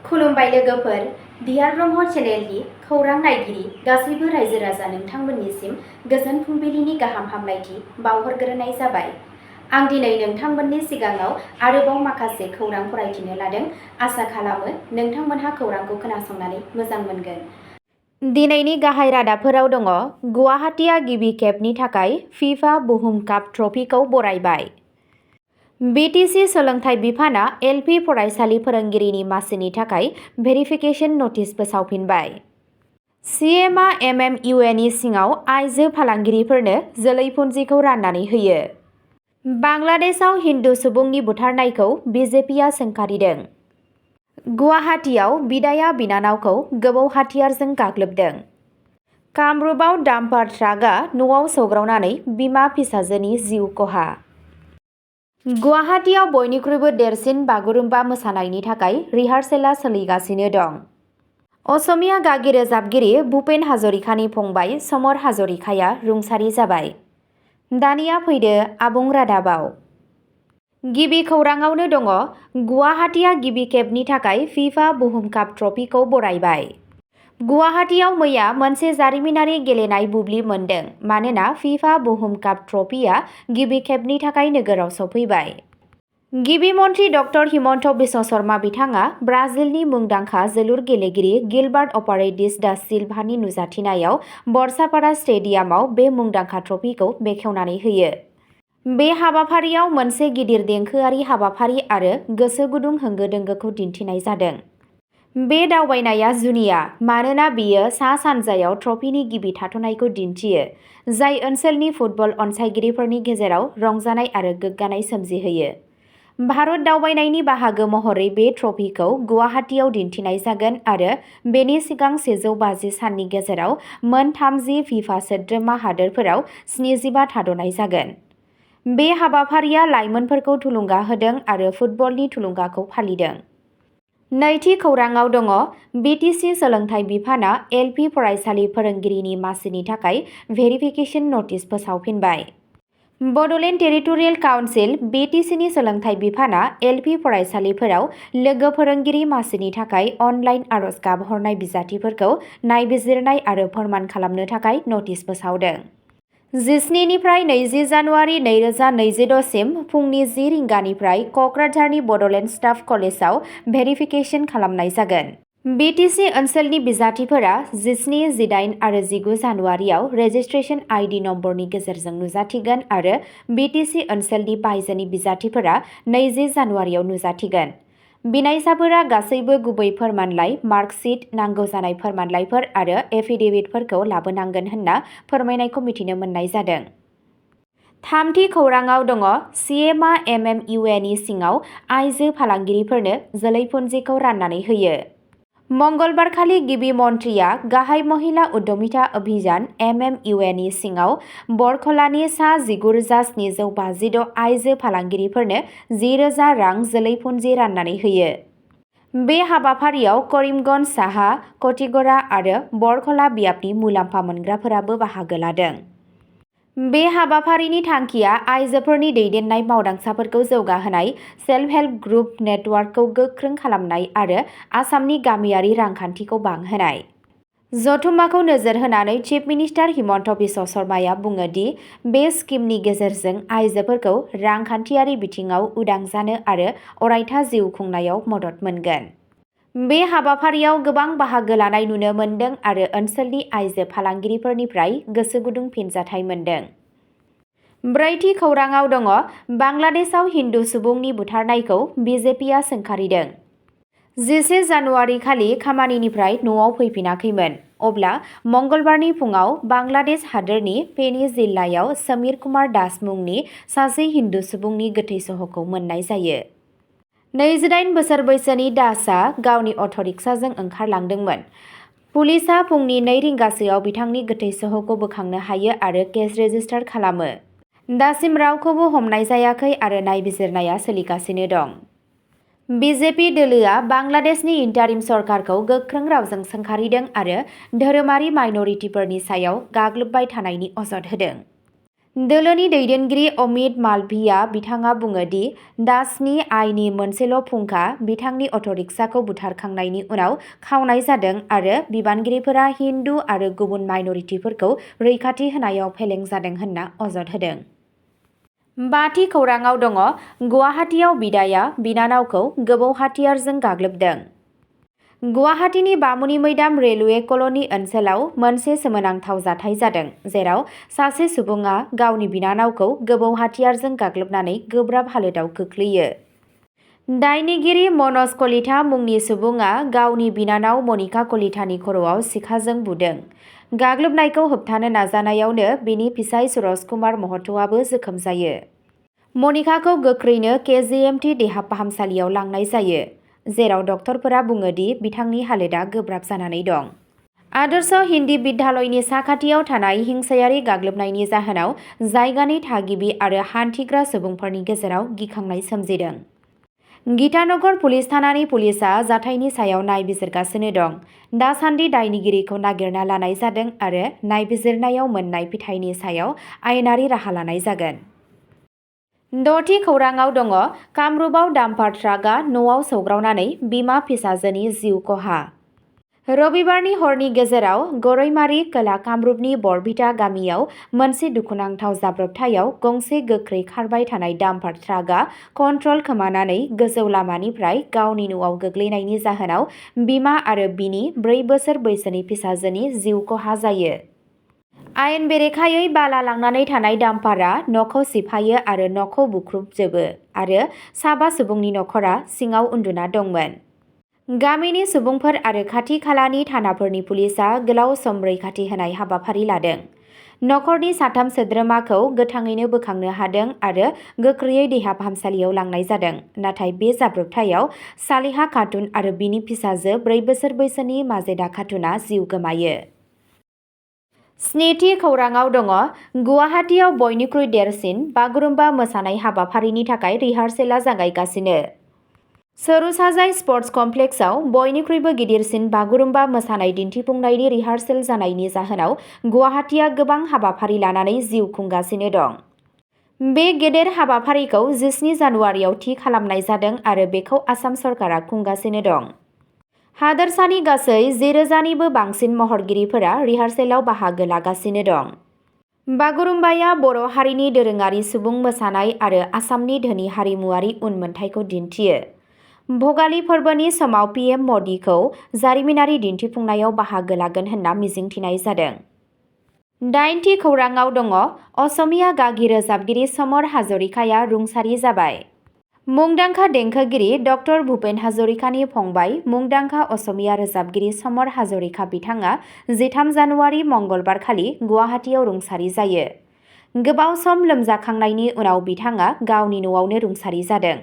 खुलुमबाय लोगोफोर, बिहार ब्रह्म चेनेलनि खौरां नायगिरि गासैबो रायजो राजा नोंथांमोननिसिम गोजोन फुंबिलिनि गाहाम हामलायथि बावहरग्रोनाय जाबाय। आं दिनै नोंथांमोननि सिगाङाव आरोबाव माखासे खौरां फरायथिनो लादों। आसा खालामो नोंथांमोनहा खौरांखौ खोनासंनानै मोजां मोनगोन। दिनैनि गाहाय रादाबफोराव दङ। गुवाहाटीआ गिबि खेबनि थाखाय फिफा बुहुम काप ट्रफिखौ बरायबाय। BTC सोलोंथाइ बिफाना LP फरायसालि फोरोंगिरिनि मासिनि थाखाय भेरिफिकेसन नटिस फोसावफिनबाय। CMआ MMUAनि सिङाव आइजो फालांगिरिफोरनो जोलै पुन्जिखौ राननानै होयो। बांलादेशआव हिन्दु सुबुंनि बुथारनायखौ BJPआ सोंखारिदों। गुवाहाटीआव बिदाया बिनानावखौ गोबौ हाथियारजों गाग्लोबदों। कामरुपआव डाम्पार ट्राकआ न'आव सौग्रावनानै बिमा फिसाजोनि जिउ खहा। गुवाहाटीआव बयनिख्रुइबो देरसिन बागुरुम्बा मोसानायनि थाखाय रिहार्सेलआ सोलिगासिनो दं। असमिया गागि रोजाबगिरि भुपेन हाजरिकानि फंबाय समर हाजरिकाया रुंसारि जाबाय। दानिया फैदो आबुं रादाबाव। गिबि खौराङावनो दङ। गुवाहाटीआ गिबि खेबनि थाखाय फिफा बुहुम काप ट्रफिखौ बरायबाय। गुवाहाटीआव मैया मोनसे जारिमिनारि गेलेनाय बुब्लि मोनदों मानोना फिफा बुहुम काप ट्रफिआ गिबि खेबनि थाखाय नोगोराव सफैबाय। गिबि मन्थ्रि डक्टर हिमन्त बिश्व शर्मा बिथाङा ब्राजिलनि मुंदांखा जोलुर गेलेगिरि गिलबार्ट अपारेडिस दा सिलभानि नुजाथिनायाव बर्सापारा स्टेडियामाव बे मुंदांखा ट्रफिखौ बेखेवनानै होयो। बे हाबाफारियाव मोनसे गिदिर देंखोआरि हाबाफारि आरो गोसो गुदुं होंगो दोंगोखौ दिन्थिनाय जादों। बे दावबायनाया जुनिया मानोना बेयो सा सानजायाव ट्रफिनि गिबि थाथ'नायखौ दिन्थियो, जाय ओनसोलनि फुटबल अनसायगिरिफोरनि गेजेराव रंजानाय आरो गोग्गानाय सोमजिहोयो। भारत दावबायनायनि बाहागो महरै बे ट्रफिखौ गुवाहाटीआव दिन्थिनाय जागोन आरो बेनि सिगां 150 साननि गेजेराव मोन 30 फिफा सोद्रोमा हादोरफोराव 75 थाद'नाय जागोन। बे हाबाफारिया लाइमोनफोरखौ थुलुंगा होदों आरो फुटबलनि थुलुंगाखौ फालिदों। नैथि खौराङाव दङ। BTC सोलोंथाइ बिफाना LP फरायसालि फोरोंगिरिनि मासिनि थाखाय भेरिफिकेसन नटिस फोसावफिनबाय। बड'लेण्ड टेरिटरियेल काउन्सिल BTCनि सोलोंथाइ बिफाना LP फरायसालिफोराव लोगो फोरोंगिरि मासिनि थाखाय अनलाइन आर'ज गाबहरनाय बिजाथिफोरखौ नायबिजिरनाय आरो फोरमान खालामनो थाखाय नटिस फोसावदों। 17 निफ्राय 20 जानुवारि 2026 सिम फुंनि 10 रिंगानिफ्राय क'क्राझारनि बड'लेण्ड स्टाफ कलेजाव भेरिफिकेसन खालामनाय जागोन। BTC ओनसोलनि बिजाथिफोरा 17, 18 आरो 19 जानुवारियाव रेजिस्ट्रेसन ID नम्बरनि गेजेरजों नुजाथिगोन आरो BTC ओनसोलनि बायजोनि बिजाथिफोरा 20 जानुवारियाव नुजाथिगोन। बिनायसाफोरा गासैबो गुबै फोरमानलाइ, मार्कशीट, नांगौ जानाय फोरमानलाइफोर आरो एफिडेभिटफोरखौ लाबोनांगोन होनना फोरमायनायखौ मिथिनो मोननाय जादों। थामथि खौराङाव दङ। CMआ MMUAनि सिङाव आइजो फालांगिरिफोरनो जोलै पुन्जिखौ राननानै होयो। मंगलबारखालि गिबि मन्थ्रिया गाहाय महिला उद्यमिता अभियान MMUAनि सिङाव बरखलानि सा 19,756 आइजो फालांगिरिफोरनो 10,000 रां जोलै पुन्जि राननानै होयो। बे हाबाफारियाव करिमगन्ज साहा, कटिगरा आरो बरखला बियाबनि मुलाम्फा मोनग्राफोराबो बाहागो लादों। बे हाबाफारिनि थांखिया आइजोफोरनि दैदेननाय मावदांसाफोरखौ जौगाहोनाय, सेल्फ हेल्प ग्रुप नेटवर्कखौ गोख्रों खालामनाय आरो आसामनि गामियारि रांखान्थिखौ बांहोनाय। जथुम्माखौ नोजोर होनानै चिफ मिनिस्टार हिमन्त बिश्व शर्माया बुङो दि बे स्किमनि गेजेरजों आइजोफोरखौ रांखान्थियारि बिथिङाव उदां जानो आरो अरायथा जिउ खुंनायाव मदद मोनगोन। बे हाबाफारियाव गोबां बाहागो लानाय नुनो मोन्दों आरो ओनसोलनि आइजो फालांगिरिफोरनिफ्राय गोसो गुदुं फिनजाथाय मोन्दों। ब्रैथि खौराङाव दङ। बांलादेशआव हिन्दु सुबुंनि बुथारनायखौ BJPआ सोंखारिदों। 11 जानुवारि खालि खामानिनिफ्राय न'आव फैफिनाखैमोन। अब्ला मंगलबारनि फुङाव बांलादेश हादोरनि फेनी जिल्लायाव समीर कुमार दास मुंनि सासे हिन्दु सुबुंनि गोथै सह'खौ मोननाय जायो। 28 बोसोर बैसोनि दासआ गावनि अट'रिक्साजों ओंखारलांदोंमोन। पुलिसआ फुंनि 2 रिंगासोआव बिथांनि गोथै सह'खौ बोखांनो हायो आरो केस रेजिस्टार खालामो। दासिम रावखौबो हमनाय जायाखै आरो नायबिजिरनाया सोलिगासिनो दं। BJP दोलोआ बांलादेशनि इन्टारिम सरकारखौ गोख्रों रावजों सोंखारिदों आरो धोरोमारि माइन'रिटिफोरनि सायाव गाग्लोबबाय थानायनि अजद होदों। दोलोनि दैदेनगिरि अमित मालभिया बिथाङा बुङो दि दासनि आयनि मोनसेल' फुंखा बिथांनि अट'रिक्साखौ बुथारखांनायनि उनाव खावनाय जादों आरो बिबानगिरिफोरा हिन्दु आरो गुबुन माइनरिटिफोरखौ रैखाथि होनायाव फेलें जादों होनना अजद होदों। बाथि खौराङाव दङ गुवाहाटीयाव बिदाया बिनानावखौ गोबौ हाथियारजों गाग्लोबदों। गुवाहाटीनि बामुनि मैदाम रेलवे कल'नि ओनसोलाव मोनसे सोमोनांथाव जाथाय जादों, जेराव सासे सुबुङा गावनि बिनानावखौ गोबौ हाथियारजों गाग्लोबनानै गोब्राब हालोदाव खोख्लैयो। दायनिगिरि मनज कलिता मुंनि सुबुङा गावनि बिनानाव मनिका कलितानि खर'आव सिखाजों बुदों। गाग्लोबनायखौ होबथानो नाजानायावनो बिनि फिसाय सुरज कुमार महत'आबो जोखोम जायो। मनिकाखौ गोख्रैनो केजिएमटि देहा फाहामसालियाव लांनाय जायो, जेराव डक्टरफोरा बुङो दि बिथांनि हालोदा गोब्राब जानानै दं। आदर्श हिन्दी बिद्यालयनि साखाथियाव थानाय हिंसायारि गाग्लोबनायनि जाहोनाव जायगानि थागिबि आरो हान्थिग्रा सुबुंफोरनि गेजेराव गिखांनाय सोमजिदों। गीतानगर पुलिस थानानि पुलिसआ जाथायनि सायाव नायबिजिरगासिनो दं। दासान्दि दायनिगिरिखौ नागिरना लानाय जादों आरो नायबिजिरनायाव मोन्नाय फिथायनि सायाव आयेनारि राहा लानाय जागोन। द'थि खौराङाव दङ कामरुपआव डाम्पार ट्राकआ न'आव सौग्रावनानै बिमा फिसाजोनि जिउ खहा। रबिबारनि हरनि गेजेराव गरैमारी खोला कामरुपनि बरभिटा गामियाव मोनसे दुखुनांथाव जाब्रबथायाव गंसे गोख्रै खारबाय थानाय डाम्पार ट्राकआ कन्ट्रल खोमानानै गोजौ लामानिफ्राय गावनि न'आव गोग्लैनायनि जाहोनाव बिमा आरो बिनि 4 बोसोर बैसोनि फिसाजोनि जिउ खहा जायो। आयेन बेरेखायै बाला लांनानै थानाय डाम्पारआ न'खौ सिफायो आरो न'खौ बुख्रुबजोबो आरो 7 सुबुंनि नखरा सिङाव उन्दुना दंमोन। गामिनि सुबुंफोर आरो खाथि खालानि थानाफोरनि पुलिसआ गोलाव सम रैखाथि होनाय हाबाफारि लादों। नखरनि 3 सोद्रोमाखौ गोथाङैनो बोखांनो हादों आरो गोख्रैयै देहा फाहामसालियाव लांनाय जादों, नाथाय बे जाब्रबथायाव सालिहा खातुन आरो बिनि फिसाजो 4 बोसोर बैसोनि माजेदा खातुनआ जिउ गोमायो। स्निथि खौराङाव दङ गुवाहाटीआव बयनिख्रुइ देरसिन बागुरुम्बा मोसानाय हाबाफारिनि थाखाय रिहार्सेलआ जागायगासिनो। सरुसाजाय स्पर्ट्स कमप्लेक्सआव बयनिख्रुइबो गिदिरसिन बागुरुम्बा मोसानाय दिन्थिफुंनायनि रिहार्सेल जानायनि जाहोनाव गुवाहाटीआ गोबां हाबाफारि लानानै जिउ खुंगासिनो दं। बे गेदेर हाबाफारिखौ 17 जानुवारियाव थि खालामनाय जादों आरो बेखौ आसाम सरकारा खुंगासिनो दं। हादोरसानि गासै 1000निबो बांसिन महरगिरिफोरा रिहार्सेलाव बाहागो लागासिनो दं। बागुरुम्बाया बर' हारिनि दोरोङारि सुबुं मोसानाय आरो आसामनि धोनि हारिमुआरि उनमोनथाइखौ दिन्थियो। भगाली फोरबोनि समाव पीएम मदिखौ जारिमिनारि दिन्थिफुंनायाव बाहागो लागोन होनना मिजिंथिनाय जादों। 8थि खौराङाव दङ असमिया गागि रोजाबगिरि समर हाजरिकाया रुंसारि जाबाय। मुंदांखा देंखोगिरि डक्टर भुपेन हाजरिकानि फंबाय मुंदांखा असमिया रोजाबगिरि समर हाजरिका बिथाङा 13 जानुवारि मंगलबारखालि गुवाहाटीआव रुंसारि जायो। गोबाव सम लोमजाखांनायनि उनाव बिथाङा गावनि न'आवनो रुंसारि जादों।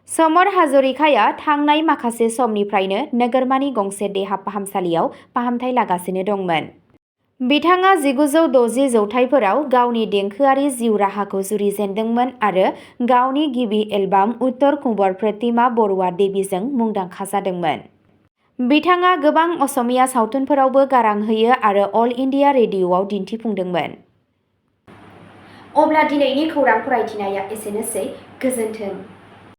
समर हाजरिकाया थांनाय माखासे समनिफ्रायनो नोगोरमानि गंसे देहा फाहामसालियाव फाहामथाय लागासिनो दंमोन। बिथाङा 1960 जौथाइफोराव गावनि देंखोआरि जिउ राहाखौ जुरिजेनदोंमोन आरो गावनि गिबि एलबाम उत्तर कुंवर प्रतिमा बरुवा देवीजों मुंदांखा जादोंमोन। बिथाङा गोबां असमिया सावथुनफोरावबो गारां होयो आरो अल इन्डिया रेडिय'आव दिन्थिफुंदोंमोन। अब्ला दिनैनि खौरां फरायथिनाया एसेनोसै। गोजोन्थों।